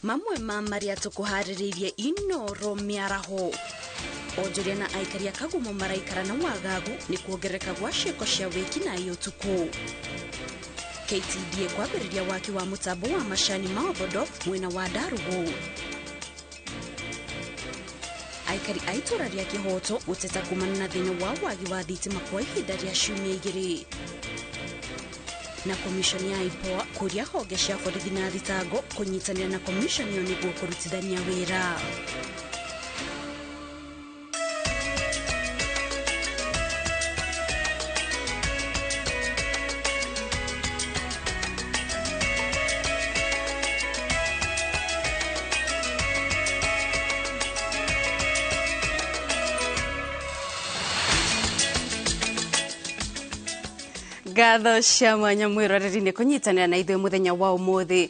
Mamwe ma marĩa tũkũharĩrĩirie Inoro mĩaraho. Onjoria na aikari a Kagumo maraikara na wagagu nĩ kuongerereka gwa ciĩko cia wĩkinaĩ ũtukũ. KTDA kwambĩrĩria waki wa mũtambo wa macani ma Obodof mwena wa Ndarugu. Aikari a itũra rĩa Kĩhoto gũteta kumana na thĩna wa wagi wa thitima kwa ihinda rĩa ciumia 2. Na komishoni ya IPOA kũria honge cia borithi na thitango kũnyitanĩra na komishoni ĩyo nĩguo kũrutithania wĩra. Ngatho cia mwanya mwĩroreri nĩ kũnyitanĩra na ithuĩ mũthenya wa ũmũthĩ.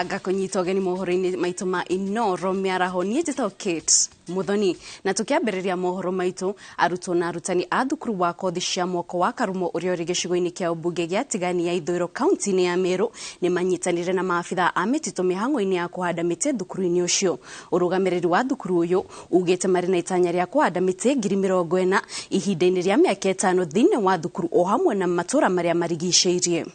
Ngakũnyita ũgeni mohoro-inĩ maitũ ma Inoro mĩaraho. Niĩ njĩtagwo Kate Muthoni, na tũkĩambĩrĩria mohoro maitũ, arutwo na arutani a thukuru wa kothi cia moko wa Karumo ũrĩa ũrĩ gĩcigo-inĩ kĩa ũmbunge gĩa Tigani ya Ithũĩro kaunti-inĩ ya Meru nĩ manyitanĩire na maabitha a mĩtitũ mĩhang'o-inĩ ya kũhanda mĩtĩ thukuru-inĩ ũcio. Ũrũgamĩrĩri wa thukuru ũyũ ugĩte marĩ na itanya rĩa kũhanda mĩtĩ 40,000 ihinda-inĩ rĩa mĩaka 5 thĩinĩ wa thukuru o hamwe na matũra marĩa marigicĩirie.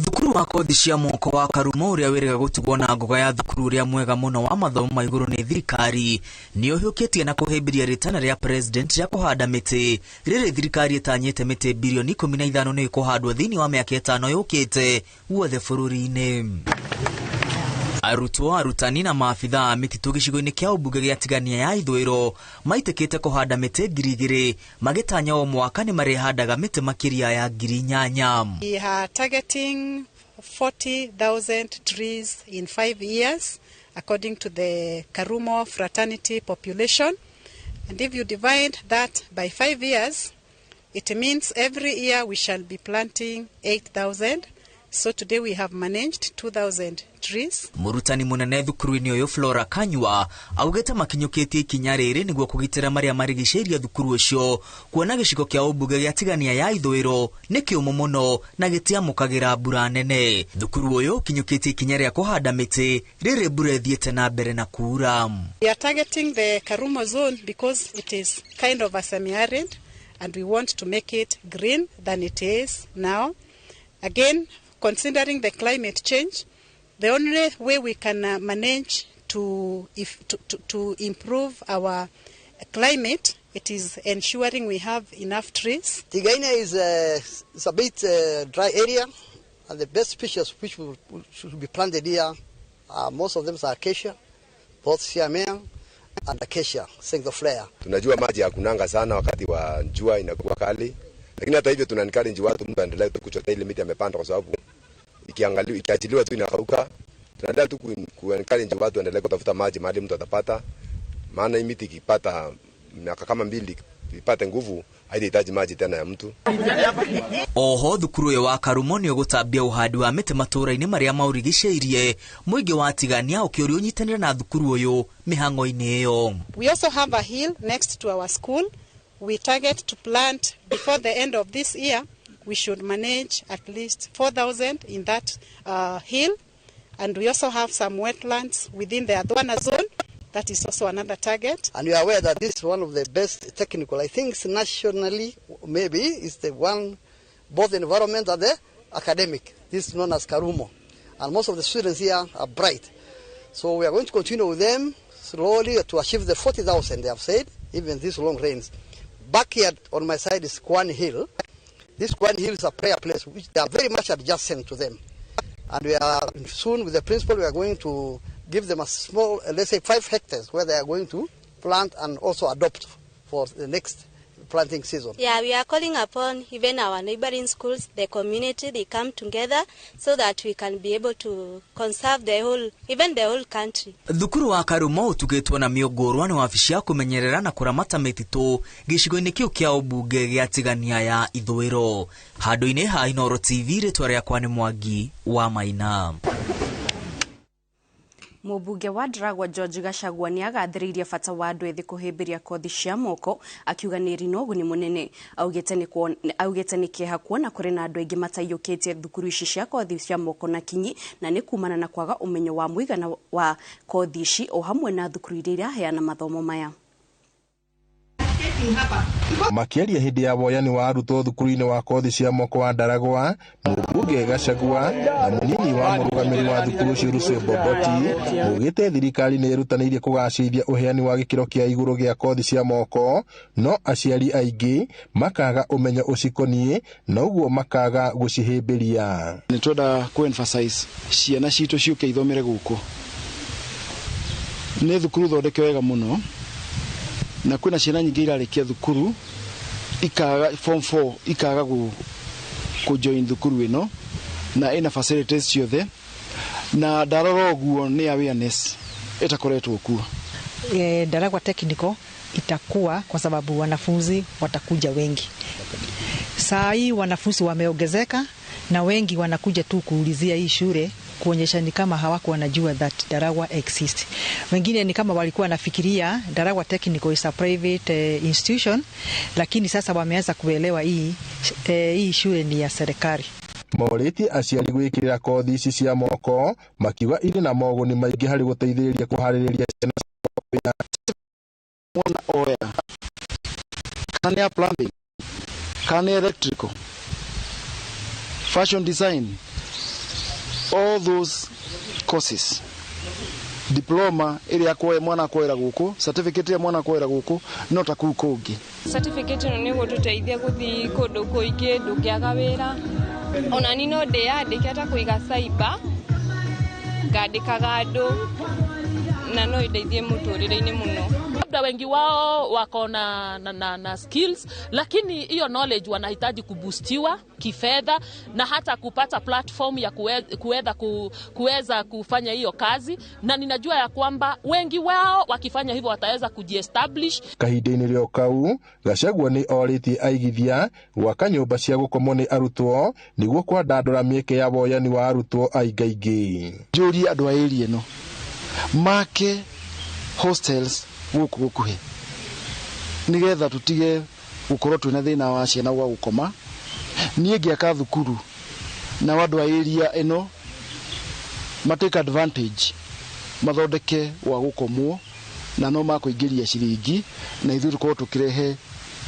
Thukuru wa kothi cia moko wa Karumo ũrĩa wĩrĩga gũtugwo na ngoga ya thukuru ũrĩa mwega mũno wa mathomo ma igũrũ nĩ thirikari nĩ ũhĩũkĩtie na kũhĩmbĩria rĩtana rĩa president rĩa kũhanda mĩtĩ rĩrĩ thirikari ĩtanyĩte mĩtĩ birioni 15 nĩ ĩkũhandwo thĩinĩ wa mĩaka 5 yũkĩte guothe bũrũri-inĩ. Arutwo, arutani na maabitha a mĩtitũ gĩcigo-inĩ kĩa ũmbunge gĩa Tigania ya Ithũĩro maitĩkĩte kũhanda mĩtĩ 2,000 magĩtanya o mwaka nĩ marĩhandaga mĩtĩ makĩria ya 8,000. We are targeting 40,000 trees in 5 years according to the Karumo fraternity population, and if you divide that by 5 years, it means every year we shall be planting 8,000. So today we have managed 2,000 trees. Mũrutani mũnene thukuru-inĩ ũyũ Flora Kanyua augĩte makinyũkĩtie ikinya rĩrĩ nĩguo kũgitĩra marĩa marigicĩirie thukuru ũcio, kuona gĩcigo kĩa ũmbunge gĩa Tigania ya Ithũĩro nĩ kĩũmũ mũno na gĩtiamũkagĩra mbura nene. Thukuru ũyũ ũkinyũkĩtie ikinya rĩa kũhanda mĩtĩ rĩrĩ mbura ĩthiĩte na mbere na kuura. We are targeting the Karumo zone because it is kind of a semi-arid and we want to make it green than it is now. Again, considering the climate change, the only way we can manage to improve our climate, it is ensuring we have enough trees. Tigania is a bit dry area, and the best species which should be planted here, most of them are acacia, both siamea and acacia, flare. Tunajua maji hakunanga sana wakati wa jua inakuwa kali, lakini hata hivyo tuna encourage watu mtu aendelee tu kuchota ile miti amepanda, kwa sababu ikiangaliwa ikiachiliwa tu inakauka. Tunaendelea tu ku encourage watu waendelee kutafuta maji mahali mtu atapata, maana hii miti ikipata miaka kama 2 ipate nguvu haitahitaji maji tena ya mtu. Oho thukuru ũyũ wa Karumo nĩ ũgũtambia ũhandi wa mĩtĩ matũũra-inĩ marĩa maũrigicĩirie, mũingĩ wa Tigania ũkĩũrio ũnyitanĩre na thukuru ũyũ mĩhang'o-inĩ ĩyo. We also have a hill next to our school. We target to plant before the end of this year. We should manage at least 4,000 in that hill. And we also have some wetlands within the Aduana zone. That is also another target. And we are aware that this is one of the best technical, I think nationally, maybe, is the one, both the environment and the academic. This is known as Karumo. And most of the students here are bright. So we are going to continue with them slowly to achieve the 40,000 they have said, even these long rains. Back here on my side is Kwan Hill. This Kwan Hill is a prayer place, which they are very much adjacent to them. And we are soon with the principal, we are going to give them a small, let's say 5 hectares, where they are going to plant and also adopt for the next planting season. Yeah, we are calling upon even our neighboring schools, the community, they come together so that we can be able to conserve the whole, even the whole country. Thukuru wa Karumo ũtugĩtwo na mĩũngũrwa nĩ wabici ya kũmenyerera na kũramata mĩtitũ gĩcigo-inĩ kĩu kĩa ũmbunge gĩa Tigania ya Ithũĩro. Handũ-inĩ ha Inoro TV, rĩtwa rĩakwa nĩ Mwangi wa Maina. Mũmbunge wa Ndaragwa George Gachagua nĩ agathĩrĩirie bata wa andũ ethĩ kũhĩmbĩria kothi cia moko, akiuga nĩ ĩrĩ na ũguni mũnene. Augĩte nĩ kĩeha kuona kũrĩ na andũ aingĩ mataiyũkĩtie thukuru ici cia kothi cia moko na kinyi, na nĩ kumana na kwaga ũmenyo wa mũigana wa kothi ici o hamwe na thukuru iria iraheana mathomo maya. Makĩaria hĩndĩ ya woyani wa arutwo thukuru-inĩ wa kothi cia moko wa Ndaragwa, mũmbunge Gachagua na mũnini wa mũrũgamĩrĩri wa thukuru ũcio Russell Mboboti maugĩte thirikari nĩ ĩrutanĩirie kũgacĩrithia ũheani wa gĩkĩro kĩa igũrũ gĩa kothi cia moko, no aciari aingĩ makaga ũmenyo ũcikoniĩ na ũguo makaga gũcihĩmbĩria. Nĩ twenda kũ emphasize ciana citũ ciũke ithomere gũkũ. Nĩ thukuru thondeke wega mũno, na kwĩna ciana nyingĩ irarĩkia thukuru ikaga form 4 ikaga kũ join thukuru ĩno, na ĩna facilities ciothe, na ndarora ũguo nĩ awareness ĩtakoretwo kuo. Ndaragwa Technical itakuwa kwa sababu wanafunzi watakuja wengi. Saa hii wanafunzi wameongezeka na wengi wanakuja tu kuulizia hii shule, kuonyesha ni kama hawakuwa wanajua that Ndaragwa exist. Wengine ni kama walikuwa wanafikiria Ndaragwa Technical is a private institution, lakini sasa wameanza kuelewa hii shule ni ya serikali. Morĩtie aciari gwĩkĩrĩra kothi ici cia moko, makiuga irĩ na moguni maingĩ harĩ gũteithĩrĩria kũharĩrĩria ciana. Mwana oya kana ya plumbing, kana ya electrical, fashion design, all those courses, diploma ĩrĩa akwoya mwana akwoera gũkũ, certificate ĩrĩa mwana akwoera gũkũ no ta kũu kũngĩ. Certificate ĩno nĩ gũtũteithia gũthiĩ kũndũ kũingĩ, ndũngĩaga wĩra. Ona niĩ no ndĩyandĩke ta kũiga cyber, ngandĩkaga andũ na no ĩndeithie mũtũrĩre-inĩ mũno. Labda wengi wao wako na skills, lakini hiyo knowledge wanahitaji kuboostiwa kifedha na hata kupata platform ya kuweza kufanya hiyo kazi, na ninajua ya kwamba wengi wao wakifanya hivyo wataweza kujiestablish. Kahinda-inĩ rĩo kau, Gachagua nĩ orĩtie aigithia gwaka nyũmba cia gũkomwo nĩ arutwo nĩguo kwandandũra mĩeke ya woyani wa arutwo aingaingĩ. Njũrie andũ a area ĩno make hostels gũkũ gũkuhĩ nĩgetha tũtige gũkorwo twĩna thĩna wa ciana gwa gũkoma. Niĩ ngĩaka thukuru na andũ a area ĩno ma take advantage mathondeke gwa gũkomwo, na no makũingĩria ciringi na ithuĩ tũkorwo tũkĩrehe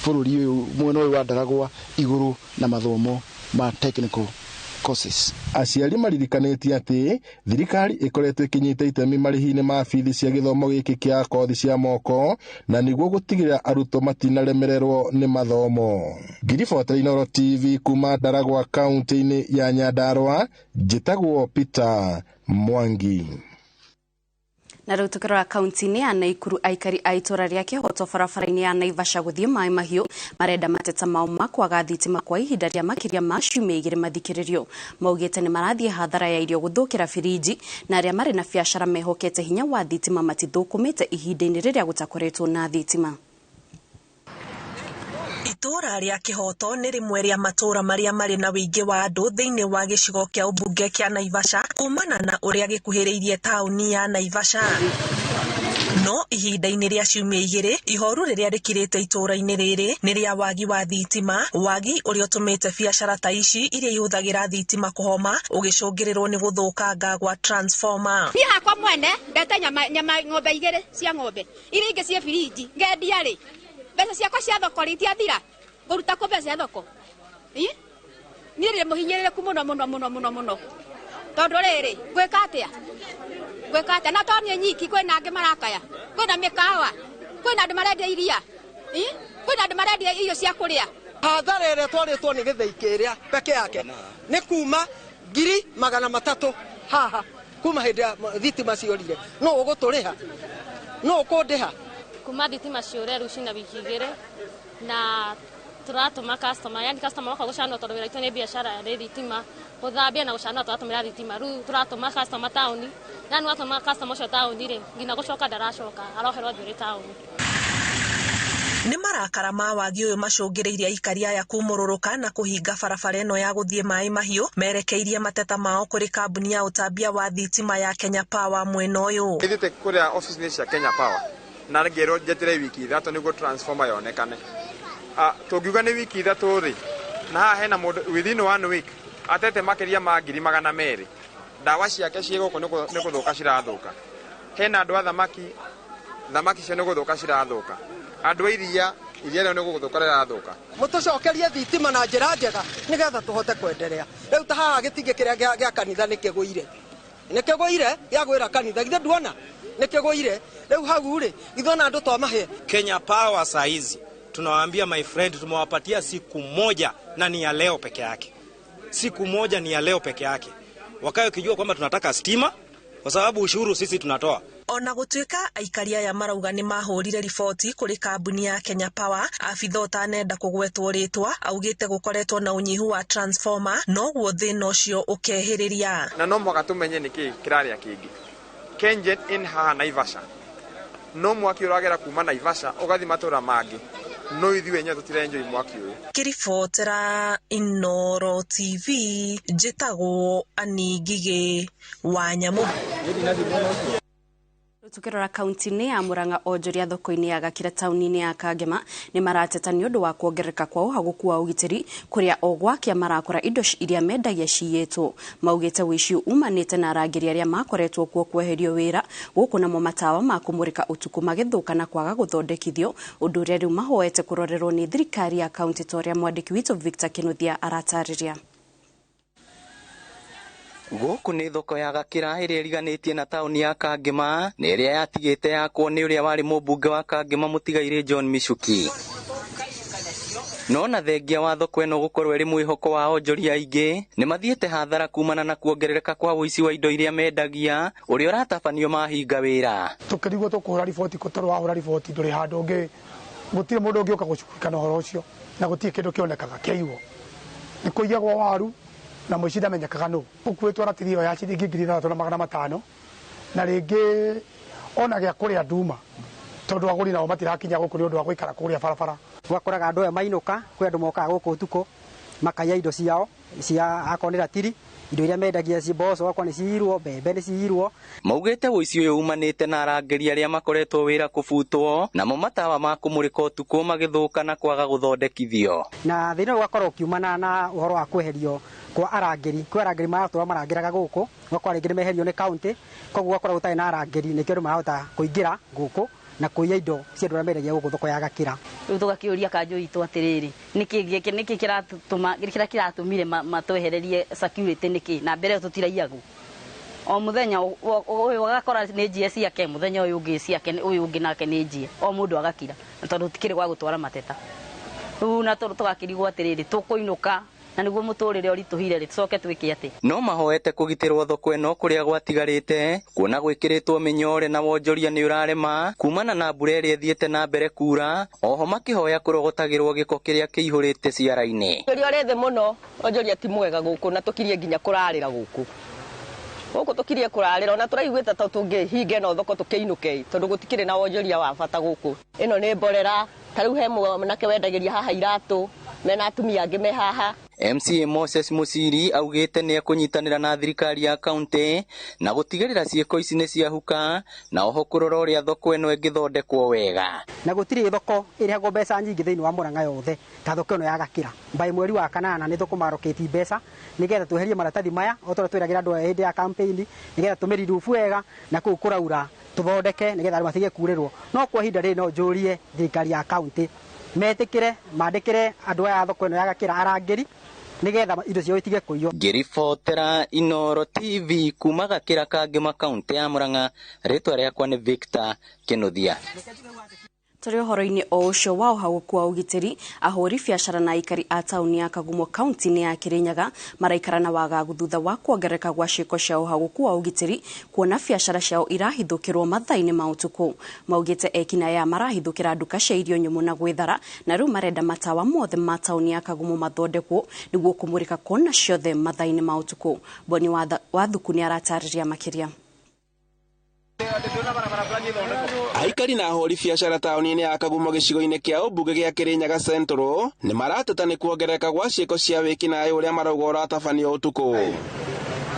bũrũri ũyũ mwena ũyũ wa Ndaragwa igũrũ na mathomo ma technical courses. Aciari maririkanĩtie atĩ thirikari ĩkoretwo ĩkĩnyita itemi marĩhi-inĩ ma bithi cia gĩthomo gĩkĩ kĩa kothi cia moko, na nĩguo gũtigĩrĩra arutwo matinaremererwo nĩ mathomo. Ngiribota Inooro TV kuma Ndaragwa kaunti-inĩ ya Nyandarua, njĩtagwo Peter Mwangi. Na rĩu tũkĩrora kaunti-inĩ ya Naikuru, aikari a itũra rĩa Kĩhoto barabara-inĩ ya Naivasha gũthiĩ Maĩ Mahiũ marenda mateta mao ma kwaga thitima kwa ihinda rĩa makĩria ma ciumia igĩrĩ mathikĩrĩrio. Maugĩte nĩ marathiĩ hathara ya irio gũthũkĩra birinji, na arĩa marĩ na biacara mehokete hinya wa thitima matithũkũmĩte ihinda-inĩ rĩrĩa gũtakoretwo na thitima. Itũra rĩa Kĩhoto nĩ rĩmwe rĩa matũra marĩa marĩ na wĩingĩ wa andũ thĩinĩ wa gĩcigo kĩa ũmbunge kĩa Naivasha kumana na ũrĩa gĩkuhĩrĩirie taũni ya Naivasha. No ihinda-inĩ rĩa ciumia igĩrĩ, ihoru rĩrĩa rĩkirĩte itũra-inĩ rĩrĩ nĩ rĩa wagi wa thitima, wagi ũrĩa ũtũmĩte biacara ta ici iria ihũthagĩra thitima kũhoma, ũgĩcũngĩrĩrwo nĩ gũthũkanga gwa transformer. Niĩ hakwa mwene ndete nyama ng'ombe igĩrĩ cia ng'ombe iria ingĩ ciĩ birinji ngendia rĩ, mbeca ciakwa cia thoko rĩ itiathira, ngũruta kũ mbeca cia thoko? Niĩ ndĩ mũhinyĩrĩrĩku mũno mũno mũno mũno mũno, tondũ rĩrĩ ngwĩka atĩa? Ngwĩka atĩa? Na to niĩ nyiki, kwĩna angĩ marakaya, kwĩna mĩkawa, kwĩna andũ marendia iria, kwĩna andũ marendia irio cia kũrĩa. Hathara ĩrĩa twarĩtwo nĩ gĩthĩi kĩrĩa peke yake nĩ kuma 300,000 haha kuma hĩndĩ ya thitima ciorire. No ũgũtũrĩha? No ũkũndĩha? Kuma thitima ciũre rũciũ na wiki igĩrĩ, na tũratũma customer, yani customer oka gũcanũra tondũ wĩra witũ nĩ biacara nĩ thitima, gũthambia na gũcanũra tũratũmĩra thitima. Rĩu tũratũma customer taũni, na nĩ watũma customer ũcio taũni rĩ, nginya gũcoka ndaracoka, aroherwo thiũrĩ taũni. Nĩ marakara ma wagi ũyũ macũngĩrĩirie aikari aya kumũrũrũka na kũhinga barabara ĩno ya gũthiĩ Maĩ Mahiũ, merekeirie mateta mao kũrĩ kambuni ya ũtambia wa thitima ya Kenya Power mwena ũyũ. Ithiĩte kũrĩa ofici-inĩ cia Kenya Power na ngĩrwo njetere wiki 3 nĩguo transformer yonekane. Tũngiuga nĩ wiki 3 rĩ, na haha hena mũndũ within 1 week atete makĩria ma 200,000. Ndawa ciake ciĩ gũkũ nĩ gũthũka cirathũka. Hena andũ a thamaki, thamaki cio nĩ gũthũka cirathũka. Andũ a iria, iria rĩo nĩ gũthũka rĩrathũka. Mũtũcokerie thitima na njĩra njega nĩgetha tũhote kwenderea. Rĩu ta haha gĩtingĩ kĩrĩa gĩa kanitha nĩkĩgũire. Nĩkĩgũire, gĩagwĩra kanitha, githĩ nduona? Nĩkĩgũire. Rĩu hau rĩ, githĩ ona andũ twamahe. Kenya Power saa hizi tunawaambia my friend, tumewapatia siku moja na ni ya leo peke yake. Siku moja ni ya leo peke yake. Wakae kijua kwamba tunataka stima kwa sababu ushuru sisi tunatoa. Ona gũtuĩka aikari aya marauga nĩ mahũrire riboti kũrĩ kambuni ya Kenya Power, abitha ũtanenda kũgwetwo rĩtwa augĩte gũkoretwo na ũnyihu wa transformer, noguo thĩna ũcio ũkehĩrĩria. Na no mũhaka tũmenye nĩkĩ kĩrarĩa kĩngĩ. KenGen in haha Naivasha. No mwaki ũragera kuma Naivasha ũgathiĩ matũra mangĩ. No ithuĩ enyewe tũtirenjoi mwaki ũyũ. Ngĩribotera Inooro TV, njĩtagwo Annie Ngigĩ wa Nyamũ. Tukirora kaunti-inĩ ya Murang'a onjoria thoko-inĩ ya Gakira taũni-inĩ ya Kangema nĩ marateta nĩ ũndũ wa kuongerereka kwa ũhagũku wa ũgitĩri kũrĩa o gwakia marakora indo iria mendagia ciyĩtwo. Maugĩte ũici umanĩte na arangĩri arĩa makoretwo kuo kweherio wĩra gũkũ namo matawa ma kũmũrĩka ũtukũ magĩthũka na kwaga gũthondekithio, ũndũ ũrĩa rĩu mahoete kũrorerwo nĩ thirikari ya kaunti ta ũrĩa mwandĩki witũ Victor Kinuthia aratarĩria. Gũkũ nĩ thoko ya Gakira ĩrĩa ĩriganĩtie na taũni ya Kangema na ĩrĩa yatigĩte yakwo nĩ ũrĩa warĩ mũmbunge wa Kangema mũtigairĩ John Michuki. No na thengia wa thoko ĩno gũkorwo ĩrĩ mwĩhoko wa onjoria aingĩ nĩ mathiĩte hathara kumana na kuongerereka kwa ũici wa indo iria mendagia ũrĩa ũratabanio mahinga wĩra. Tũkĩrigwo tũkũhũra riboti kũ tondũ wahũra riboti ndũrĩ handũ ũngĩ, gũtirĩ mũndũ ũngĩũka gũcukurika na ũhoro ũcio na gũtirĩ kĩndũ kĩonekaga kĩaiywo. Nĩ kũiyagwo waru na mũici ndamenyekaga nũ. Ũkuĩtwo ratiri ĩyo ya ciringi 6,500 na rĩngĩ ona gĩa kũrĩa nduma tondũ agũri nao matirakinya gũkũ nĩ ũndũ wa gũikara kũrĩa barabara. Wakoraga andũ aya mainũka, kwĩ andũ mokaga gũkũ ũtukũ makaiya indo ciao cia akorwo nĩ ratiri, indo iria mendagia ci mboco akorwo nĩ ciirwo, mbembe nĩ ciirwo. Maugĩte ũici ũyũ umanĩte na arangĩri arĩa makoretwo wĩra kũbutwo namo matawa ma kũmũrĩka ũtukũ magĩthũka na kwaga gũthondekithio. Na thĩna ũyũ ũgakorwo ũkiumana na ũhoro wa kweherio kwa arangĩri. Kwĩ arangĩri maratũra marangĩraga gũkũ, ũgakora rĩngĩ nĩ meherio nĩ kaunti, koguo ũgakora gũtarĩ na arangĩri nĩkĩo andũ marahota kũingĩra gũkũ na kũiya indo cia andũ arĩa mendagia gũkũ thoko ya Gakira. Rĩu tũgakĩũria kanjũ itũ atĩrĩrĩ, nĩkĩ nĩkĩ kĩratũma kĩrĩa kĩratũmire matwehererie security nĩkĩ na mbere tũtiraiyagwo. O mũthenya ũyũ ũgakora nĩ njie ciake, mũthenya ũyũ ũngĩ ciake, ũyũ ũngĩ nake nĩ njie, o mũndũ agakira tondũ tũtikĩrĩ gwa gũtwara mateta. Rĩu na tũgakĩrigwo atĩrĩrĩ, tũkũinũka na nĩguo mũtũrĩre ũritũhire rĩ, tũcoke twĩke atĩ. No mahoete kũgitĩrwo thoko ĩno kũrĩa gwatigarĩte kuona gwĩkĩrĩtwo mĩnyore na wonjoria nĩ ũrarema kumana na mbura ĩrĩa ĩthiĩte na mbere kura, oho makĩhoya kũrogotagĩrwo gĩko kĩrĩa kĩihũrĩte ciara-inĩ. Wonjoria ũrĩ thĩ mũno, wonjoria ti mwega gũkũ na tũkirie nginya kũrarĩra gũkũ. Gũkũ tũkirie kũrarĩra ona tũraiguĩte ta tũngĩhinge no thoko tũkĩinũke tondũ gũtikĩrĩ na wonjoria wa bata gũkũ. Ĩno nĩ mborera, ta rĩu he mwanake wendagĩria haha iratũ, mena atumia angĩ me haha. MCA Moses Musiri augĩte nĩ ekũnyitanĩra na thirikari ya kaunti na gũtigĩrĩra ciĩko ici nĩ ciahuka na oho kũrora ũrĩa thoko ĩno ĩngĩthondekwo wega. Na gũtirĩ thoko ĩrĩhagwo mbeca nyingĩ thĩinĩ wa Murang'a yothe ta thoko ĩno ya Gakira. By mweri wa kanana nĩ tũkũmarokĩti mbeca nĩgetha tweherie maratathi maya o ta ũrĩa twĩragĩra andũ aya hĩndĩ ya campaign, nĩgetha tũmĩrirubu wega na kũu kũraura tũthondeke nĩgetha andũ matige kurĩrwo. No kwa ihinda rĩrĩ no njũrie thirikari ya kaunti metĩkĩre mandĩkĩre andũ aya a thoko ĩno ya Gakira arangĩri nĩgetha indo ciao itige kũiywo. Ngĩribotera Inooro TV kuma Gakira Kangema kaunti ya Murang'a, rĩtwa rĩakwa nĩ Victor Kinuthia. Tũrĩ ũhoro-inĩ o ũcio wa ũhagũku wa ũgitĩri, ahũri biacara na aikari a taũni ya Kagumo kaunti-inĩ ya Kirinyaga maraikara na wagagu thutha wa kuongerereka gwa ciĩko cia ũhagũku wa ũgitĩri kuona biacara ciao irahithũkĩrwo mathaa-inĩ ma ũtukũ. Maugĩte ekinaĩ aya marahithũkĩra nduka cia irio nyũmũ na gwĩthara na rĩu marenda matawa mothe ma taũni ya Kagumo mathondekwo nĩguo kũmũrĩka kona ciothe mathaa-inĩ ma ũtukũ. Boni Wathuku nĩ aratarĩria makĩria. Aikari na ahũri biacara taũni-inĩ ya Kagumo gĩcigo-inĩ kĩa ũmbunge gĩa Kĩrĩnyaga Central nĩ marateta nĩ kuongerereka gwa ciĩko cia wĩkinaĩ ũrĩa marauga ũratabanio ũtukũ.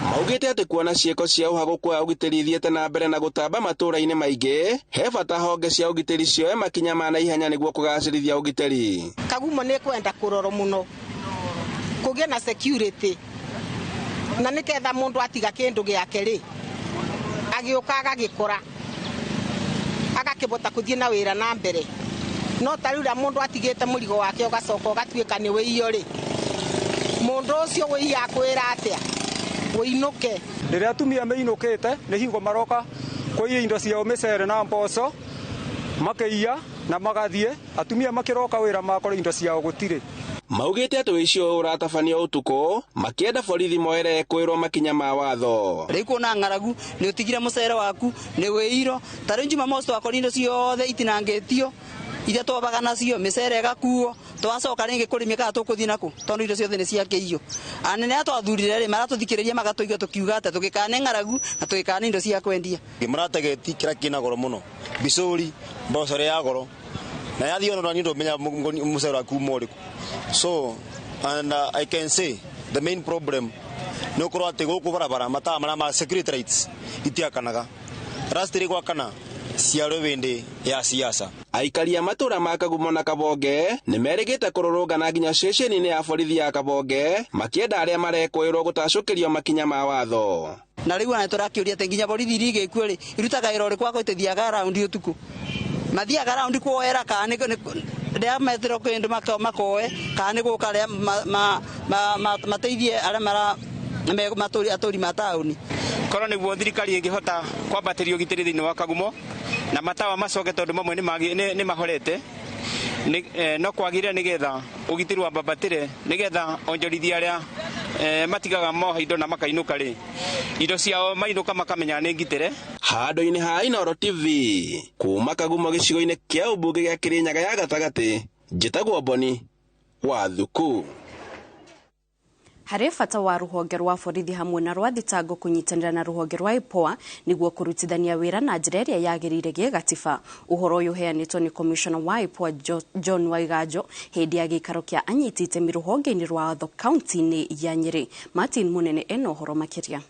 Maugĩte atĩ kuona ciĩko cia ũhagũku wa ũgitĩri ithiĩte na mbere na gũtamba matũũra-inĩ maingĩ, he bata honge cia ũgitĩri cioe makinya ma naihenya nĩguo kũgacĩrithia ũgitĩri. Kagumo nĩ kwenda kũrorwo mũno kũgĩe na security na nĩketha mũndũ atiga kĩndũ gĩake rĩ agĩũka agagĩkora agakĩbota kũthiĩ na wĩra na mbere no ta rĩu rĩa mũndũ atigĩte mũrigo wake ũgacoka ũgatuĩka nĩ wĩiyo rĩ mũndũ ũcio wĩiya akwĩra atĩa wĩinũke. Rĩrĩa atumia meinũkĩte nĩ hingo maroka kũiya indo ciao mĩcere na mboco makĩiya na magathiĩ atumia makĩroka wĩra makora indo ciao gũtirĩ. Maugĩte atĩ ũici ũyũ ũratabanio ũtukũ makĩenda borithi moere kwĩrwo makinya ma watho. Rĩu kuona ng'aragu nĩ ũtigire mũcere waku nĩ wĩiro ta rĩu Jumamosi twakora indo ciothe itinangĩtio iria twabaga nacio mĩcere ĩgakuo twacoka rĩngĩ kũrĩmia kana tũkũthiĩ nakũ tondũ indo ciothe nĩ ciakĩiywo. Anene aya twathurire rĩ maratũthikĩrĩria magatũigua tũkiuga atĩa tũgĩkane ng'aragu na tũgĩkane indo cia kwendia. Marategeti kĩrĩa kĩna goro mũno bicũri mboco ĩrĩa ya goro na yathio no nĩ ndũmenya mũcere waku uma ũrĩkũ. So and I can say the main problem nĩ ũkorwo atĩ gũkũ barabara matawa marĩa ma security lights itiakanaga rastiri gwakana ciarĩ wĩndĩ ya siasa. Aikari a matũũra ma Kagumo na Kabonge nĩ merĩgĩte kũrũrũngana nginya ceceni-inĩ ya borithi ya Kabonge makĩenda arĩa marekũĩrwo gũtacũkĩrio makinya ma watho. Na rĩu ona tũrakĩũria atĩ nginya borithi iria igĩkuo rĩ irutaga wĩra ũrĩkũ wa gũthiaga raundi ũtukũ mathiaga raundi kuoera kana rĩa metĩrwo kĩndũ makoe kana nĩ gũka arĩa mateithie arĩa mara atũri ma taũni. Korwo nĩguo thirikari ĩngĩhota kwambatĩria ũgitĩri thĩinĩ wa Kagumo na matawa macoke tondũ mamwe nĩ mahorete no kwagĩrĩra nĩgetha ũgitĩri wambambatĩre nĩgetha onjorithia arĩa matigaga moha indo na makainũka rĩ indo ciao mainũka makamenya nĩ ngitĩre. Handũ-inĩ ha Inooro TV kuma Kagumo gĩcigo-inĩ kĩa ũmbunge gĩa Kĩrĩnyaga ya gatagatĩ njĩtagwo Boni wa Thuku. Harĩ bata wa rũhonge rwa borithi hamwe na rwa thitango kũnyitanĩra na rũhonge rwa IPOA nĩguo kũrutithania wĩra na njĩra ĩrĩa yagĩrĩire gĩgatiba. Ũhoro ũyũ ũheanĩtwo nĩ Commissioner wa IPOA John Waiganjo hĩndĩ ya gĩikaro kĩa anyiti itemi rũhonge-inĩ rwa watho kaunti-inĩ ya Nyĩrĩ. Martin Munene ena ũhoro makĩria.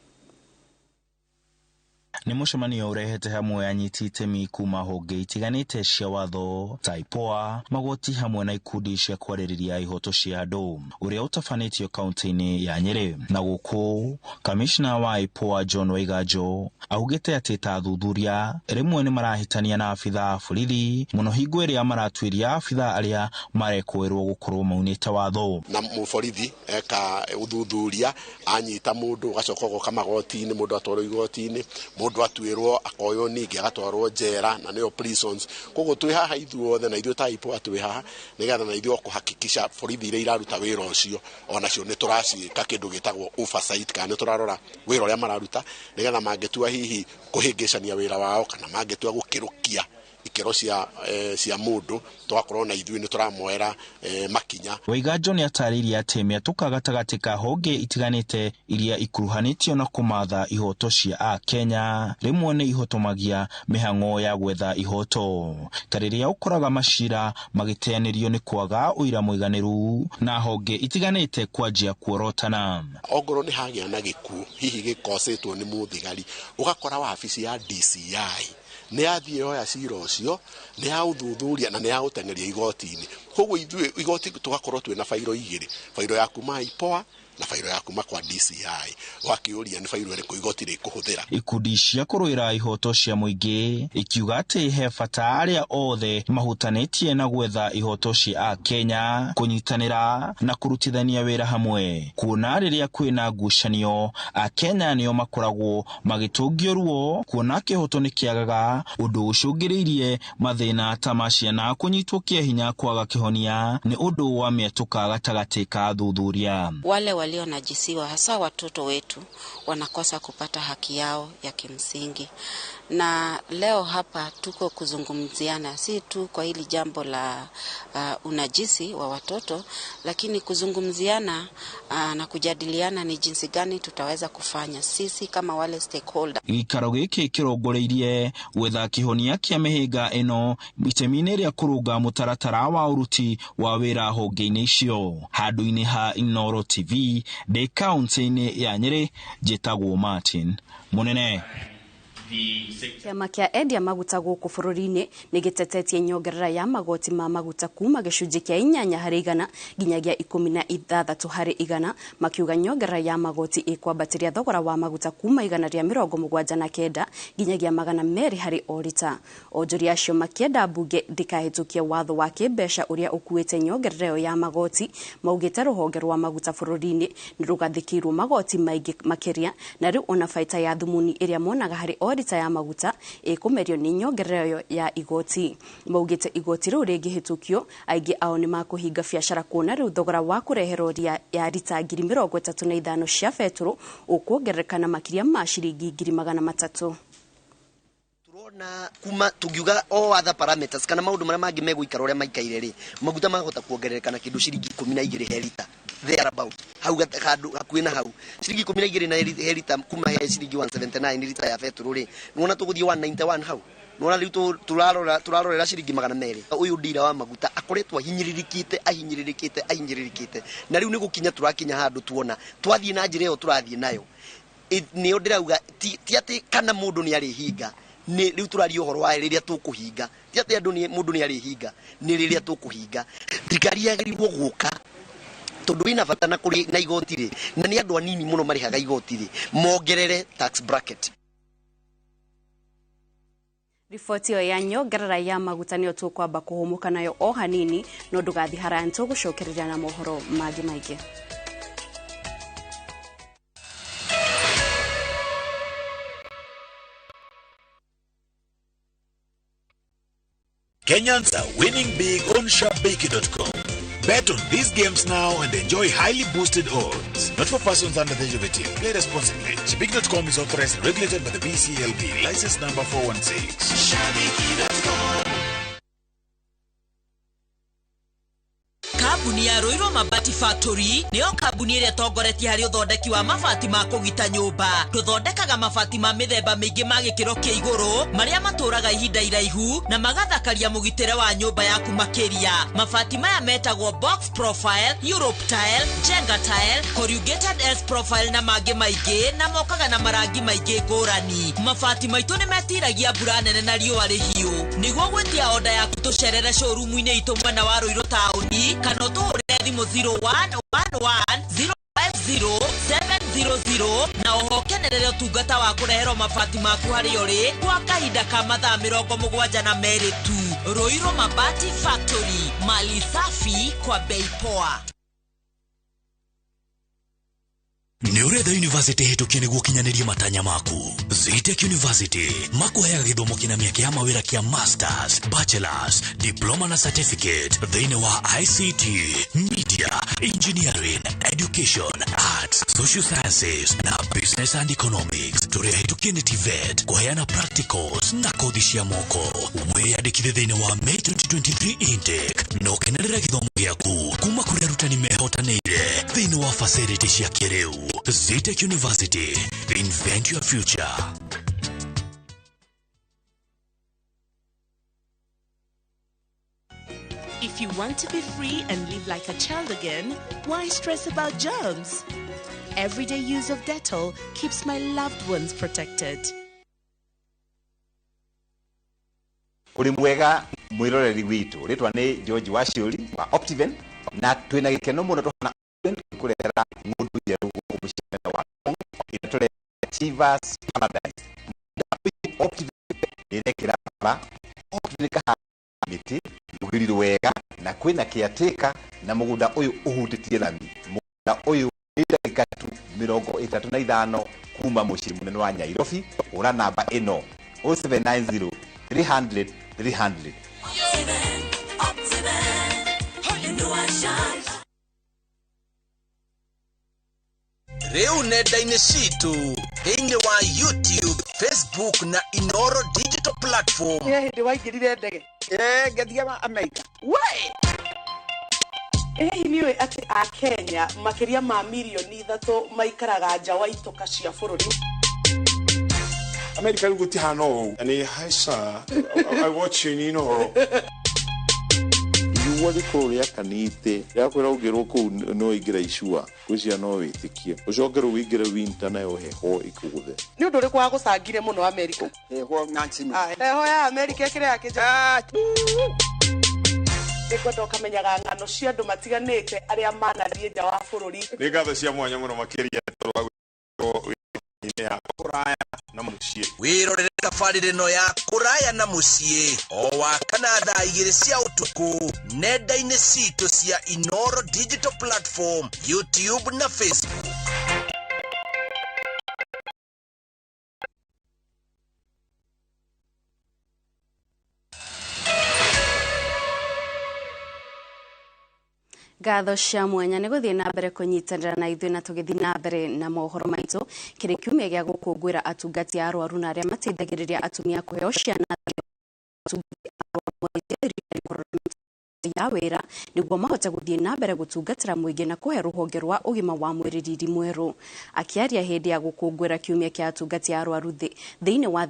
Nĩ mũcemanio ũrehete hamwe anyiti itemi kuma honge itiganĩte cia watho ta IPOA, magoti hamwe na ikundi cia kwarĩrĩria ihoto cia andũ ũrĩa ũtabanĩtio kaunti-inĩ ya Nyĩrĩ. Na gũkũ kamishna wa IPOA John Waiganjo augĩte atĩ ta athuthuria rĩmwe nĩ marahĩtania na abithaa a borithi mũno hingo ĩrĩa maratuĩria abithaa arĩa marekũĩrwo gũkorwo maunĩte watho. Na mũborithi eka ũthuthuria anyita mũndũ ũgacoka ũgoka magoti-inĩ mũndũ atwarwo igoti-inĩ mũndũ atuĩrwo akoywo ningĩ agatwarwo njera na nĩyo prisons. Koguo twĩ haha ithuothe na ithuĩ ta IPOA twĩ haha nĩgetha na ithuĩ kũhakikisha borithi iria iraruta wĩra ũcio onacio nĩ tũraciĩka kĩndũ gĩtagwo oversight kana nĩ tũrarora wĩra ũrĩa mararuta nĩgetha mangĩtua hihi kũhĩngĩcania wĩra wao kana mangĩtua gũkĩrũkia ikĩro cia mũndũ tũgakorwo na ithuĩ nĩ tũramoera makinya. Waiganjo nĩ atarĩirie atĩ mĩatũka gatagatĩ ka honge itiganĩte iria ikuruhanĩtio na kũmatha ihoto cia Akenya rĩmwe nĩ ihotomagia mĩhang'o ya gwetha ihoto ta rĩrĩa ũkoraga macira magĩteanĩrio nĩ kwaga ũira mũiganĩru na honge itiganĩte kwanjia kuorotana. Ongorwo nĩ hagĩa na gĩkuũ hihi gĩkocĩtwo nĩ mũthigari ũgakora wabici ya DCI nĩ yathiĩ yoya cira ũcio nĩ yaũthuthuria na nĩ yaũteng'eria igoti-inĩ. Koguo ithuĩ igoti tũgakorwo twĩna bairo igĩrĩ, bairo ya kuma IPOA na bairo ya kuma kwa DCI. Wakĩũria nĩ bairo ĩrĩkũ igoti rĩkũhũthĩra. Ikundi cia kũrũĩra ihoto cia mũingĩ ikiuga atĩ he bata arĩa othe mahutanĩtie na gwetha ihoto cia Akenya kũnyitanĩra na kũrutithania wĩra hamwe kuona rĩrĩa kwĩna ngucanio Akenya nĩo makoragwo magĩtũngio ruo kuona kĩhoto nĩ kĩagaga ũndũ ũcũngĩrĩirie mathĩna ta ma ciana kũnyitwo kĩa hinya kwaga kĩhonia nĩ ũndũ wa mĩatũka gatagatĩ ka athuthuria. Wale walionajisiwa hasa watoto wetu wanakosa kupata haki yao ya kimsingi, Na leo hapa tuko kuzungumziana si tu kwa hili jambo la unajisi wa watoto, lakini kuzungumziana na kujadiliana ni jinsi gani tutaweza kufanya sisi kama wale stakeholder. Gĩikaro gĩkĩ kĩrongoreirie gwetha kĩhonia kĩa mĩhĩnga ĩno itemi-inĩ rĩa kũrũnga mũtaratara wa ũruti wa wĩra honge-inĩ icio. Handũ-inĩ ha Inooro TV ndĩ kaunti-inĩ ya Nyĩrĩ, njĩtagwo Martin Mũnene. Kĩama kĩa endia maguta gũkũ bũrũri-inĩ nĩ gĩtetetie nyongerera ya magoti ma maguta kuma gĩcunjĩ kĩa 8% nginyagia 16% makiuga nyongerera ya magoti ĩkwambatĩria thogora wa maguta kuma 179 nginyagia 200 harĩ o rita. Onjoria acio makĩenda mbunge ndĩkahĩtũkie watho wa kĩmbeca ũrĩa ũkuĩte nyongerera ĩyo ya magoti, maugĩte rũhonge rwa maguta bũrũri-inĩ nĩ rũgathĩkĩirwo magoti maingĩ makĩria, na rĩu ona baita ya thumuni ĩrĩa monaga harĩ o rita ya maguta ĩkũmerio nĩ nyongerera ya igoti. Maugĩte igoti rĩu rĩngĩhĩtũkio aingĩ ao nĩ makũhinga biacara kuona rĩu thogora wa kũrehe rori ya rita 35,000 cia betũrũ ũkuongerereka na makĩria ma ciringi 300,000. Turona kuma tungiuga o other parameters kana maundu maria mangi meguikara uria maikaire ri, maguta mahota kuongerereka na kindu ciringi 12 he rita there about hau handu hakuhi na hau ciringi 12 na he rita kuma he ciringi 179 rita ya betũrũ ri, nuona tuguthie 191 hau, nuona riu turarorera ciringi 200. Uyu ndira wa maguta akoretwo ahinyĩrĩrĩkĩte na riu ni gukinya turakinya handu tuona twathie na njira iyo turathie nayo niyo ndirauga ti ati kana mundu ni arihinga, ni riu turaria uhoro wa riria tukuhinga, ti ati andu ni mundu ni arihinga, ni riria tukuhinga. Thirikari yagĩrĩirwo guka tondu wina bata na kuri na igoti ri, na ni andu anini muno marihaga igoti ri, mongerere tax bracket. Riboti ĩyo ya nyongerera ya maguta nĩyo tũkwamba kũhũmũka nayo o hanini, no ndũgathiĩ haraya nĩtũgũcokereria na mohoro mangĩ maingĩ. Kenyans are winning big on Shabiki.com. Bet on these games now and enjoy highly boosted odds. Not for persons under the age of 18. Play responsibly. Shabiki.com is authorized and regulated by the BCLB. License number 416. Shabiki.com. Kambuni ya Ruiru Mabati Factory niyo kambuni ĩrĩa ĩtongoretie harĩ ũthondeki wa mabati ma kũgita nyũmba. Tũthondekaga mabati ma mĩthemba mĩingĩ ma gĩkĩro kĩa igũrũ marĩa matũraga ihinda iraihu na magathakaria mũgitĩre wa nyũmba yaku makĩria. Mabati maya metagwo box profile, Europe tile, Jenga tile, corrugated S profile na mangĩ maingĩ, na mokaga na marangi maingĩ ngũrani. Mabati maitũ nĩ metiragia mbura nene na riũa rĩhiũ. Nĩguo gwĩtia oda yaku tũcerere showroom-inĩ itũ mwena wa Ruiru taũni kana ũtũhũrĩre thimũ 0111 050 700 na oho kenerere ũtungata wa kũreherwo mabati maku harĩa ũrĩ kwa kahinda ka mathaa 72 tu. Ruiru Mabati Factory, mali safi kwa bei poa. Nĩ ũretha university hĩtũkie nĩguo ũkinyanĩrie matanya maku. Zetech University makuheaga gĩthomo kĩna mĩeke ya mawĩra kĩa masters, bachelors, diploma na certificate thĩinĩ wa ICT, media, engineering, education, arts, social sciences na business and economics. Tũrĩ ahĩtũkie nĩ TVET kũheana practicals na kothi cia moko. Wĩyandĩkithie thĩinĩ wa May 2023 intake na ũkenerere gĩthomo gĩaku kuma kũrĩ arutani mehotanĩire thĩinĩ wa facility cia kĩrĩu. Zetech University, invent your future. If you want to be free and live like a child again, why stress about germs? Everyday use of Dettol keeps my loved ones protected. Uri mwega mwiroreri witu ritwa ni George Waciuri wa Optiven na twina gikeno muno tuhana kurehera ngundu njeru guku muciĩ wa ĩrĩa Chivas Paradise. Optiven nĩrekĩra bara Optiven kaha mĩtĩ rũgiri rwega na kwĩna caretaker na mũgũnda ũyũ ũhutĩtie lami. Mũgũnda ũyũ nĩ ndagĩka tu 35 kuma mũciĩ mũnene wa Nairobi. Ũra namba ĩno 0790 300 300. Rĩu nenda-inĩ citũ thĩinĩ wa YouTube, Facebook na Inoro digital platform. Nĩ hĩndĩ waingĩrire ndege? Ngĩthiĩ Amerika. We! Hihi nĩ ũĩ atĩ Akenya makĩria ma mirioni 3 maikaraga nja wa itoka cia bũrũri? Amerika rĩu gũtihana ũũ. Nĩ haica. I watch you in Inoro. Riũa rĩkorwo rĩakanĩte rĩakwĩra ũngĩrwo kũu no ingĩra icua ngwĩciria no wĩtĩkie ũcoke rĩu wĩingĩre winter nayo heho ĩkũgũthe. Nĩ ũndũ ũrĩkũ wagũcangire mũno Amerika? Heho Nancy. Heho ya Amerika ĩkĩrĩ ya kĩnja. Nĩngwenda ũkamenyaga ng'ano cia andũ matiganĩte arĩa manathiĩ nja wa bũrũri. Nĩ ngatho cia mwanya mũno makĩria tondũ wa gwĩkorwo wĩra-inĩ ya kũraya na mũciĩ. Wĩrorere tabarĩra ĩno ya kũraya na mũciĩ o wa kana thaa 2 cia ũtukũ nenda-inĩ citũ cia Inoro digital platform, YouTube na Facebook. Ngatho cia mwanya nĩ gũthiĩ na mbere kũnyitanĩra na ithuĩ na tũgĩthiĩ na mbere na mohoro maitũ kĩrĩ kiumia gĩa gũkũngũĩra atungati a arwaru na arĩa mateithagĩrĩria atumia kũheo ciana ya wĩra nĩguo mahote gũthiĩ na mbere gũtungatĩra mũingĩ na kũhe rũhonge rwa ũgima wa mwĩrĩ riri mwerũ. Akĩaria hĩndĩ ya gũkũngũĩra kiumia kĩa atungati a arwaru thĩinĩ wa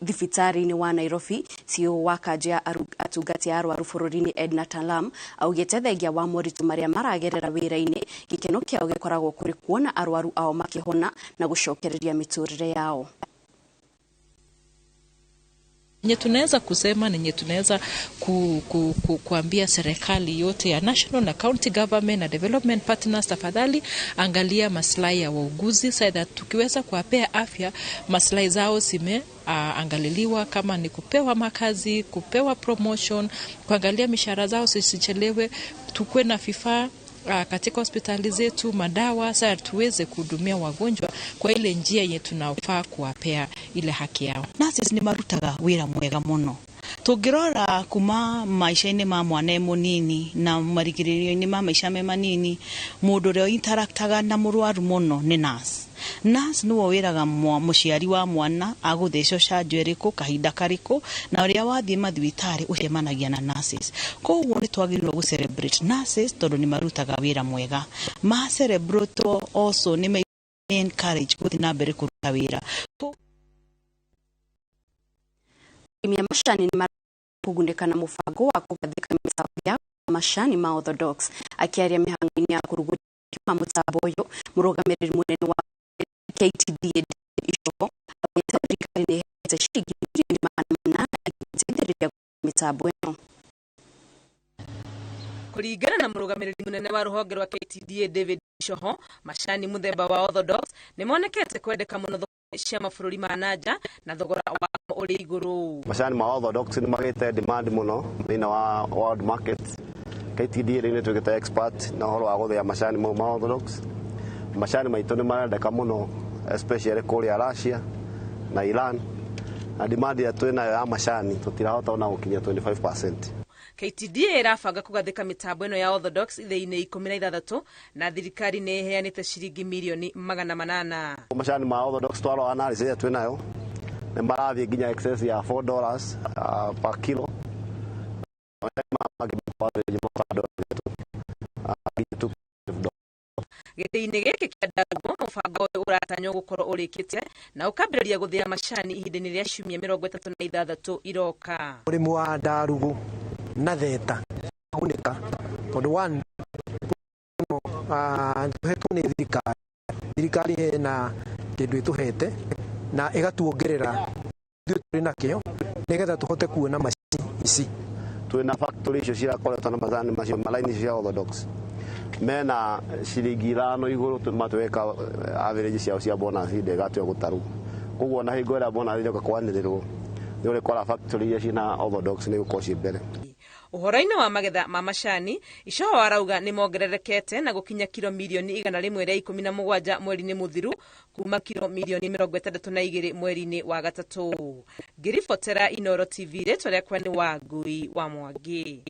thibitarĩ-inĩ wa Nairobi, CEO wa kanjũ ya atungati a arwaru bũrũri-inĩ Edna Talam augĩte thengia wa moritũ marĩa maragerera wĩra-inĩ, gĩkeno kĩao gĩkoragwo kũrĩ kuona arwaru ao makĩhona na gũcokereria mĩtũrĩre yao. Nye tunaweza kusema nenye tunaweza kuambia serikali yote ya national na county government na development partners, tafadhali angalia maslahi ya wauguzi so that tukiweza kuwapea afya maslahi zao zime angaliliwa, kama ni kupewa makazi, kupewa promotion, kuangalia mishahara zao zisichelewe, tukue na vifaa katika hospitali zetu, madawa, sasa tuweze kuhudumia wagonjwa kwa ile njia yenye tunafaa kuwapea ile haki yao. Nurses ni marutaga wira mwega muno. Tungirora kuma maisha-inĩ ma mwana munini na marigĩrĩrio-inĩ ma maica me manini, mũndũ ũrĩa interactaga na mũrwaru mũno nĩ nurse. Nurse nĩwe wĩraga mũciari wa mwana agũthecwo canjo ĩrĩkũ kahinda karĩkũ, na ũrĩa wathiĩ mathibitarĩ ũcemanagia na nurses. Koguo nĩ twagĩrĩirwo gũ celebrate nurses tondũ nĩ marutaga wĩra mwega. Ma celebrate also nĩ me encourage gũthiĩ na mbere kũruta wĩra. Arĩmi a macani nĩ kũgunĩka na mũbango wa kũgathĩka mĩtambo ya macani ma Orthodox. Akĩaria mĩhang'o-inĩ ya kũrugũria wa mũtambo ũyũ, mũrũgamĩrĩri mũnene wa KTDA Icoho augĩte thirikari nĩ ĩheanĩte ciringi mirioni 800 ĩgĩteithĩrĩria mĩtambo ĩno. Kũringana na mũrũgamĩrĩri mũnene wa rũhonge rwa KTDA David Icoho, macani mũthemba wa Orthodox nĩ monekete kwendeka mũno thoko cia mabũrũri ma nanja na thogora wamo ũrĩ igũrũ. Macani ma Orthodox nĩ magĩte demand mũno thĩinĩ wa world market. KTDA rĩu nĩ tuĩkĩte expert na ũhoro wa gũthĩa macani mau ma Orthodox. Macani maitũ nĩ marendeka mũno especially kũrĩa Russia na Iran, na demand ĩrĩa twĩ nayo ya macani tũtirahota ona gũkinyia 25%. KTDA ĩrabanga kũgathĩka mĩtambo ĩno ya Orthodox ithĩi-inĩ 16 na thirikari nĩ ĩheanĩte ciringi mirioni 800. Macani ma Orthodox twarora analysis ĩrĩa twĩ nayo nĩ marathiĩ nginya excess ya $4 per kilo. Gĩtĩ-inĩ gĩkĩ kĩa Ndarugo, mũbango ũyũ ũratanywo gũkorwo ũrĩkĩte na ũkambĩrĩria gũthĩa macani ihinda-inĩ rĩa ciumia 36 iroka. Mũrĩmi wa Ndarugu na Theta gunĩka tondũ one tũhetwo nĩ thirikari, thirikari hena kĩndũ ĩtũhete na ĩgatuongerera ithuĩ tũrĩ nakĩo nĩgetha tũhote kuona macini ici. Twĩna factory icio cirakoretwo na macani macio ma line icio cia Orthodox mena ciringi 5 igũrũ matweka average ciao cia bonus hĩndĩ ĩgatua gũtarwo. Koguo ona hingo ĩrĩa bonus ĩroka kwanĩrĩrwo nĩ ũrĩkora factory iria ciĩna Orthodox nĩ igũkorwo ciĩ mbere. Ũhoro-inĩ wa magetha ma macani, Icoho arauga nĩ mongererekete na gũkinya kiro mirioni 117 mweri-inĩ mũthiru kuma kiro mirioni 62 mweri-inĩ wa gatatũ. Ngĩribotera Inoro TV, rĩtwa rĩakwa nĩ Wangui wa Mwangi.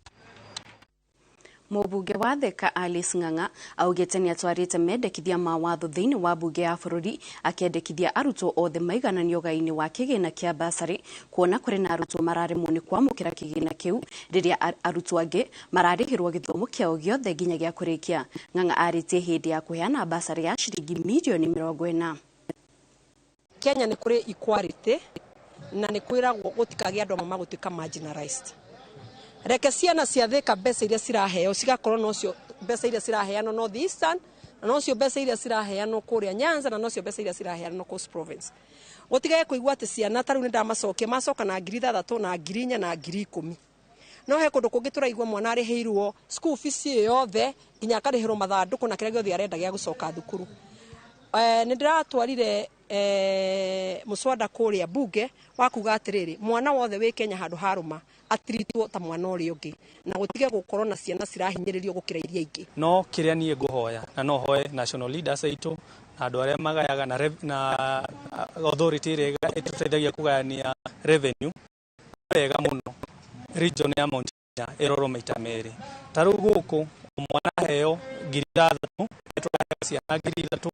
Mũmbunge wa Thika Alice Ng'ang'a augĩte nĩ atwarĩte mendekithia ma watho thĩinĩ wa mbunge ya bũrũri, akĩendekithia arutwo othe maigananio ũgai-inĩ wa kĩgĩna kĩa basarĩ, kuona kũrĩ na arutwo mararemwo nĩ kwamũkĩra kĩgĩna kĩu rĩrĩa arutwo angĩ mararĩhĩrwo gĩthomo kĩao gĩothe nginya gĩa kũrĩkia. Ng'ang'a arĩtie hĩndĩ ya kũheana basarĩ ya ciringi mirioni 40. Kenya nĩ kũrĩ equality na nĩ kwĩragwo gũtikagĩa andũ amwe magũtuĩka marginalized. Reke ciana cia Thika mbeca iria ciraheo cigakorwo nocio mbeca iria ciraheanwo North Eastern, na nocio mbeca iria ciraheanwo kũrĩa Nyanza, na nocio mbeca iria ciraheanwo Coast Province. Gũtigage kũigua atĩ ciana ta rĩu nĩ ndamacokia macoka na 6,000 na 4,000 na 10,000. No he kũndũ kũngĩ tũraigua mwana arĩhĩirwo school fees yothe nginya akarĩhĩrwo mathandũkũ na kĩrĩa gĩothe arenda gĩa gũcoka thukuru. Nĩ ndĩratwarire mũswada kũrĩa bunge wa kuga atĩrĩrĩ, mwana wothe wĩ Kenya handũ harũma atiritwo ta mwana ũrĩa ũngĩ, na gũtige gũkorwo na ciana cirahinyĩrĩrio gũkĩra iria ingĩ. No kĩrĩa niĩ ngũhoya na no hoe national leaders aitũ na andũ arĩa magayaga na authority ĩrĩa ĩtũteithagia kũgayania revenue wega mũno, region ya Mount Kenya ĩrorwo maita merĩ. Ta rĩu gũkũ mwana aheo 6,000, tũraheo ciana 3,000,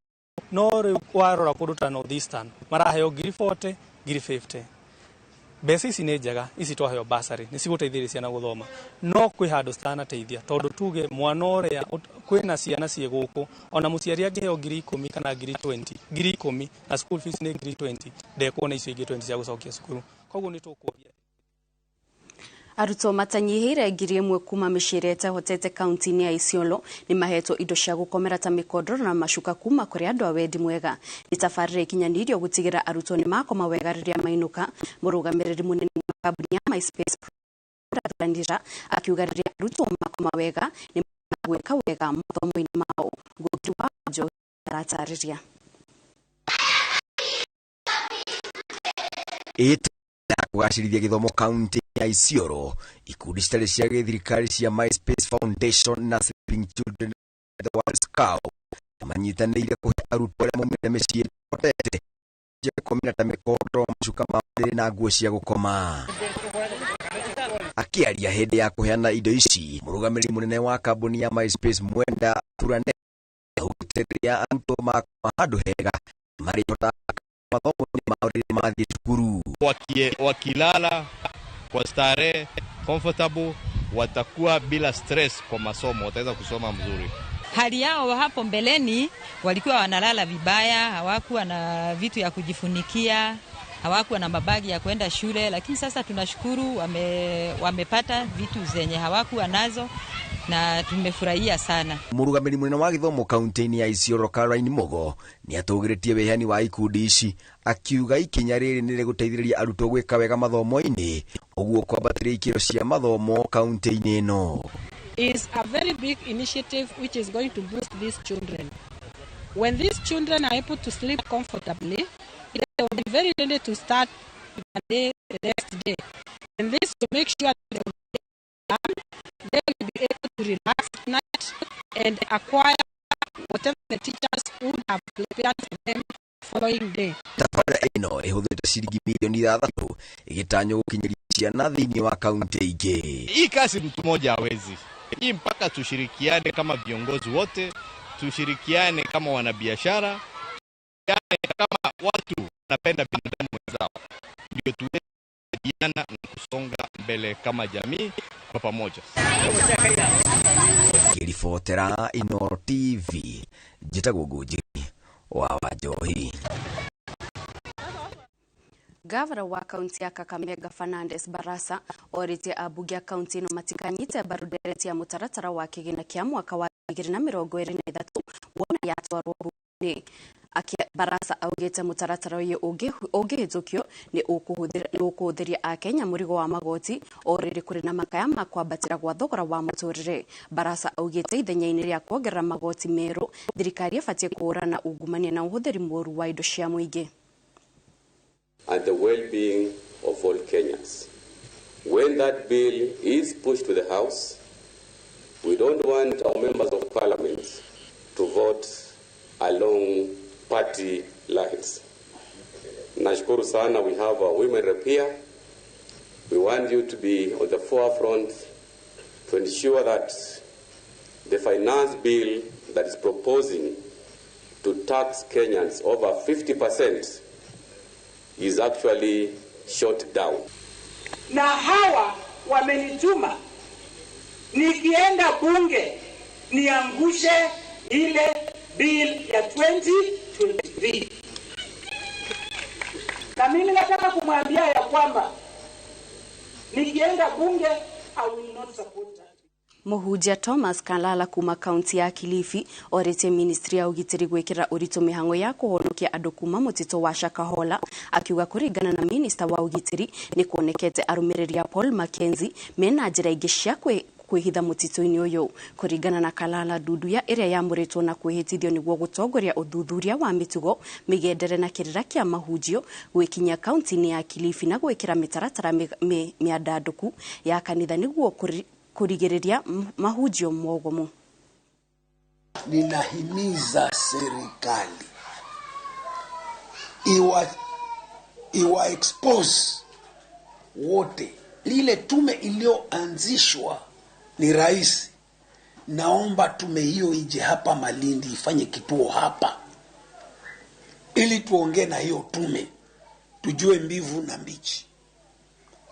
no rĩu warora kũndũ ta North Eastern maraheo 40,000, 50,000. Mbeca ici nĩ njega, ici twaheo basarĩ nĩ cigũteithĩrĩria ciana gũthoma, no kwĩ handũ citanateithia, tondũ tuge mwana ũrĩa kwĩna ciana ciĩ gũkũ ona mũciari angĩheo 10,000 kana 20,000, 10,000 na school fees nĩ 20,000, ndekuona icio ingĩ 20 cia gũcokia cukuru. Koguo nĩ tũkũria arutwo matanyihĩire 1,000 kuma mĩciĩ ĩrĩa ĩtahotete kaunti-inĩ ya Isiolo nĩ mahetwo indo cia gũkomera ta mĩkondoro na macuka kuma kũrĩ andũ a wendi mwega. Nĩ tabarĩra ĩkinyanĩirio gũtigĩra arutwo nĩ makoma wega rĩrĩa mainũka. Mũrũgamĩrĩri mũnene wa kambuni ya MySpace Ranira akiuga rĩrĩa arutwo makoma wega nĩ magwĩka wega mathomo-inĩ mao. Ngugi wa Njohi aratarĩria. Kugacĩrithia gĩthomo kaunti ya Isiolo, ikundi citarĩ cia gĩthirikari cia MySpace Foundation na Sleeping Children the World Scout manyitanĩire kũhe arutwo arĩa maumĩte mĩciĩ ĩtahotete gũkomera ta mĩkondoro, macuka ma ũrĩrĩ na nguo cia gũkoma. Akĩaria hĩndĩ ya kũheana indo ici, mũrũgamĩrĩri mũnene wa kambuni ya MySpace Mwenda Turane augĩte rĩrĩa arutwo makoma handũ hega marĩhotaga mathomo-inĩ mao rĩrĩa mathiĩ cukuru. Wakilala kwa starehe comfortable, watakuwa bila stress kwa masomo, wataweza kusoma mzuri. Hali yao hapo mbeleni walikuwa wanalala vibaya, hawakuwa na vitu ya kujifunikia, hawakuwa na mabagi ya kwenda shule, lakini sasa tunashukuru wamepata vitu zenye hawakuwa nazo na tumefurahia sana. Mũrũgamĩrĩri mũnene wa gĩthomo kaunti-inĩ ya Isiolo Caroline Mugo nĩ atũgĩrĩtie wĩheani wa ikundi ici, akiuga ikinya rĩrĩ nĩ rĩgũteithĩrĩria arutwo gwĩka wega mathomo-inĩ, ũguo kwambatĩria ikĩro cia mathomo kaunti-inĩ ĩno. Is a very big initiative which is going to boost these children. When these children are able to sleep comfortably, they will be very ready to start the day the next day. And this to make sure they will be they will be able to relax at night and acquire whatever the teachers would have prepared for them following day. Tabarĩra ĩno ĩhũthĩrĩte ciringi milioni 6 ĩgĩtanywo gũkinyĩria ciana thĩinĩ wa kaunti ingĩ. Hii kazi mtu mmoja hawezi. Hii mpaka tushirikiane kama viongozi wote, tushirikiane kama wanabiashara, tushirikiane kama watu wanapenda binadamu wenzao, ndio tuweze kusaidiana na kusonga mbele kama jamii kwa pamoja. Kiribotera Inooro TV, njĩtagwo Ngũnjiri wa Wanjohi. Gavana wa kaunti ya Kakamega Fernandes Barasa orĩtie ambunge a kaunti ĩno matikanyite mbaru ndereti ya mũtaratara wa kĩgĩna kĩa mwaka wa 2023 wona yatwarwo bunge-inĩ. Barasa augĩte mũtaratara ũyũ ũngĩhĩtũkio nĩ ũkũhũthĩria akenya mũrigo wa magoti o rĩrĩ kũrĩ na makaya ma kwambatĩra gwa thogora wa mũtũrĩre. Barasa augĩte ithenya-inĩ rĩa kuongerera magoti merũ, thirikari ĩbatiĩ kũhũrana ungumania na ũhũthĩri mũũru wa indo cia mũingĩ. And the well-being of all Kenyans. When that bill is pushed to the House, we don't want our members of parliament to vote along party lines. Nashukuru sana, we have our women rep here. We want you to be on the forefront to ensure that The finance bill that is proposing to tax Kenyans over 50% is actually shot down. Na hawa wamenituma nikienda bunge niangushe ile bill ya 2023. Na mimi nataka kumwambia ya kwamba nikienda bunge I will not support that. Mũhunjia Thomas Kalala kuma kaunti ya Kilifi orĩtie ministry ya ũgitĩri gwĩkĩra ũritũ mĩhang'o ya kũhonokia andũ kuma mũtitũ wa Shakahola, akiuga kũringana na minista wa ũgitĩri nĩ kuonekete arũmĩrĩri a Paul Mackenzie mena njĩra ingĩ cia kwĩhitha mũtitũ-inĩ ũyũ. Kũringana na Kalala, ndundu ya ĩrĩa yamũrĩtwo na kwĩhĩtithio nĩguo gũtongoria ũthuthuria wa mĩtugo, mĩgendere na kĩrĩra kĩa mahunjio gwĩkinyia kaunti-inĩ ya Kilifi na gwĩkĩra mĩtaratara mĩandandũku ya kanitha nĩguo kurigiriria mahunjio mogomo. Ninahimiza serikali iwa expose wote. Lile tume iliyoanzishwa ni rais, naomba tume hiyo ije hapa Malindi, ifanye kituo hapa ili tuongee na hiyo tume tujue mbivu na mbichi.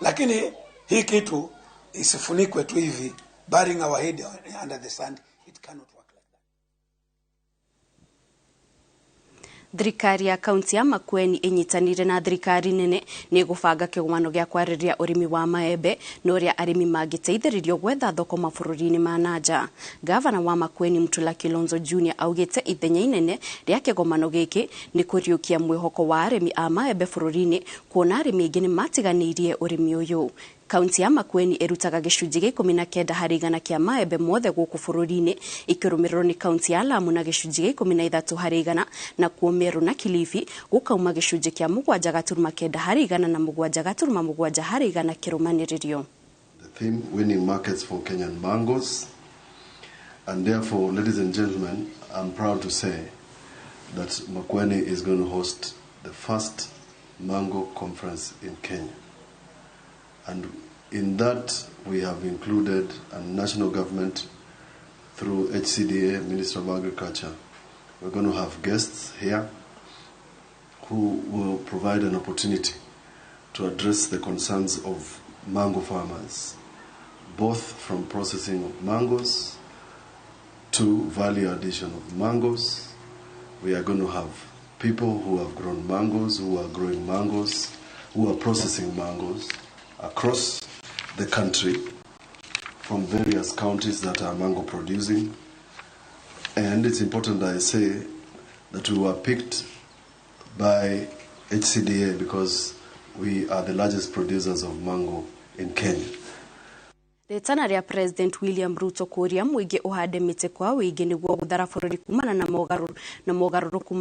Lakini hii kitu isifunikwe tu hivi, burying our head under the sand, it cannot work like that. Thirikari ya kaunti ya Makueni inyitanire na thirikari nene ni gubanga kigomano gĩa kwarĩrĩria ũrĩmi wa maembe na ũrĩa arĩmi mangĩteithĩrĩrio gwetha thoko mabũrũri-inĩ ma nanja. Gavana wa Makueni Mutula Kilonzo Jr augĩte ithenya inene rĩa kĩgomano gĩkĩ nĩ kũriũkia mwĩhoko wa arĩmi a maembe bũrũri-inĩ, kuona arĩmi aingĩ nĩ matiganĩirie ũrĩmi ũyũ. Kaunti ya Makueni ĩrutaga gĩcunjĩ gĩa 19 harĩ igana kĩa maembe mothe gũkũ bũrũri-inĩ, ikĩrũmĩrĩrwo nĩ kaunti ya Lamu na gĩcunjĩ gĩa 13 harĩ igana, na kuo Meru na Kilifi gũkauma gĩcunjĩ kĩa 7.9 harĩ igana na 7.7 harĩ igana kĩrũmanĩrĩrio. The theme, winning markets for Kenyan mangoes, and therefore, ladies and gentlemen, I'm proud to say that Makueni is going to host the first mango conference in Kenya. And in that, we have included a national government through HCDA, Minister of Agriculture. We're going to have guests here who will provide an opportunity to address the concerns of mango farmers, both from processing of mangoes to value addition of mangoes. We are going to have people who have grown mangoes, who are growing mangoes, who are processing mangoes across the country from various counties that are mango producing. And it's important I say that we were picked by HCDA because we are the largest producers of mango in Kenya. Rĩtana rĩa President William Ruto kũria mũingĩ ũhande mĩtĩ kwa wĩingĩ nĩguo gũthara bũrũri kumana na mogarũrũku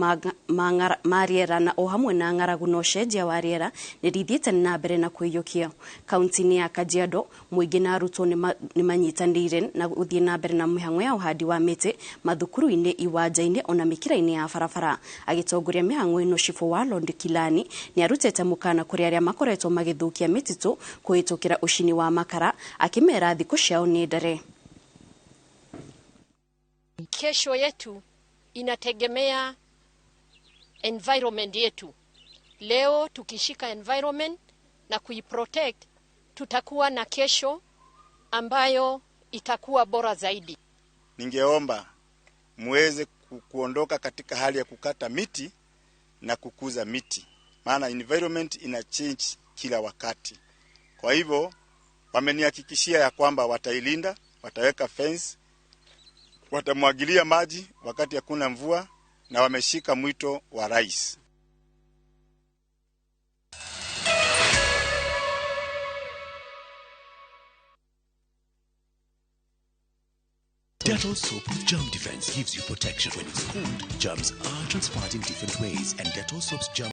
ma rĩera na o hamwe na ng'aragu na ũcenjia wa rĩera nĩ rĩthiĩte na mbere na kwĩiyũkia. Kaunti-inĩ ya Kajiado mũingĩ na arutwo nĩ manyitanĩire na gũthiĩ na mbere na mĩhang'o ya ũhandi wa mĩtĩ mathukuru-inĩ, iwanja-inĩ ona mĩkĩra-inĩ ya barabara. Agĩtongoria mĩhang'o ĩno, Cibũ wa Lond Kilani nĩ arutĩte mũkana kũrĩ arĩa makoretwo magĩthũkia mĩtitũ kũhĩtũkĩra ũcini wa makara, akĩmera thikũ ciao nĩ ndare. Kesho yetu inategemea environment yetu. Leo tukishika environment na kuiprotect, tutakuwa na kesho ambayo itakuwa bora zaidi. Ningeomba muweze kuondoka katika hali ya kukata miti na kukuza miti, maana environment ina change kila wakati. Kwa hivyo wamenihakikishia ya kwamba watailinda, wataweka fence, watamwagilia maji wakati hakuna mvua, na wameshika mwito wa rais. Dettol soap with germ defense gives you protection when it's cold. Germs are transpired in different ways, and Dettol soap's germ